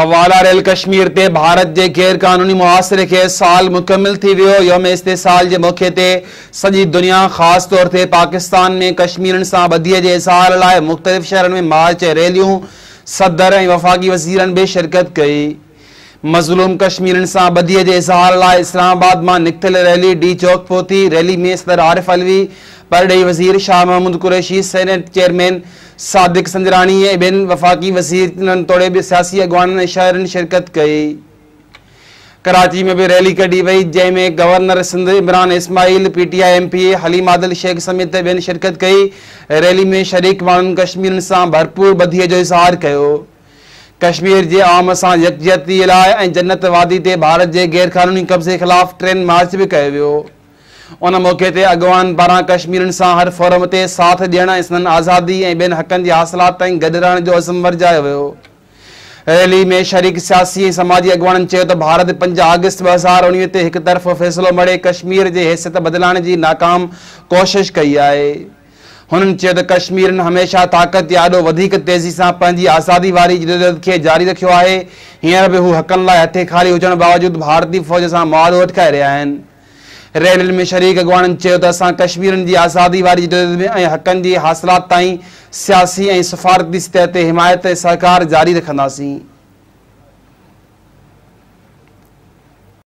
والاريل ڪشمير تي ڀارت جي غير قانوني محاصري کي سال مڪمل ٿي ويو. يوم استحصال جي موقعي تي سڄي دنيا خاص طور تي پاڪستان ۾ ڪشميرين سان ٻڌي جي اظهار لاء مختلف شهرن ۾ مارچ ۽ ريليون، صدر ۽ وفاقي وزيرن به شرڪت ڪئي. مظلوم ڪشميرين سان ٻڌي جي اظهار لاء اسلام آباد مان نڪتل ريلي ڊي چوڪ پهتي. ريلي ۾ صدر عارف علوي، پرڏيهي وزير شاهه محمود قريشي، سينيٽ چيئرمين صادق سنجراڻي ۽ ٻين وفاقي وزيرن توڙي سياسي اڳواڻن ۽ شهرين شرڪت ڪئي. ڪراچي ۾ به ريلي ڪڍي وئي، جنهن ۾ governor Sindh Imran Ismail, P T I M P A Haleem Adil Sheikh سميت ٻين شرڪت ڪئي. ريلي ۾ شريڪ ماڻهن ڪشميرين سان ڀرپور ٻڌي جو اظهار ڪيو. ڪشمير جي عوام سان يڪجهتي لاء ۽ جنت وادي تي ڀارت جي غيرقانوني قبضي خلاف ٽرين مارچ به ڪيو ويو. ان موقعي تي اڳواڻن پاران ڪشميرين سان هر فورم تي ساٿ ڏيڻ ۽ سندن آزادي ۽ ٻين حقن جي حاصلات تائين گڏ رهڻ جو عزم ورجايو ويو. ريلي ۾ شريڪ سياسي ۽ سماجي اڳواڻن چيو ته ڀارت 5 آگسٽ 2019 تي هڪ طرفو فيصلو مڙهي ڪشمير جي حيثيت بدلائڻ جي ناڪام ڪوشش ڪئي آهي. هنن چيو ته ڪشميرين هميشه طاقت جي آڏو وڌيڪ تيزي سان پنهنجي آزادي واري جدوجهد کي جاري رکيو آهي، هينئر به هو حقن لاء هٿين خالي هجڻ باوجود ڀارتي فوج سان مهاڏو اٽڪائي رهيا آهن. ريلين ۾ شريڪ اڳواڻن چيو ته اسان ڪشميرين جي آزادي واري جدوجهد ۾ ۽ حقن جي حاصلات تائين سياسي ۽ سفارتي سطح تي حمايت ۽ سهڪار جاري رکنداسين.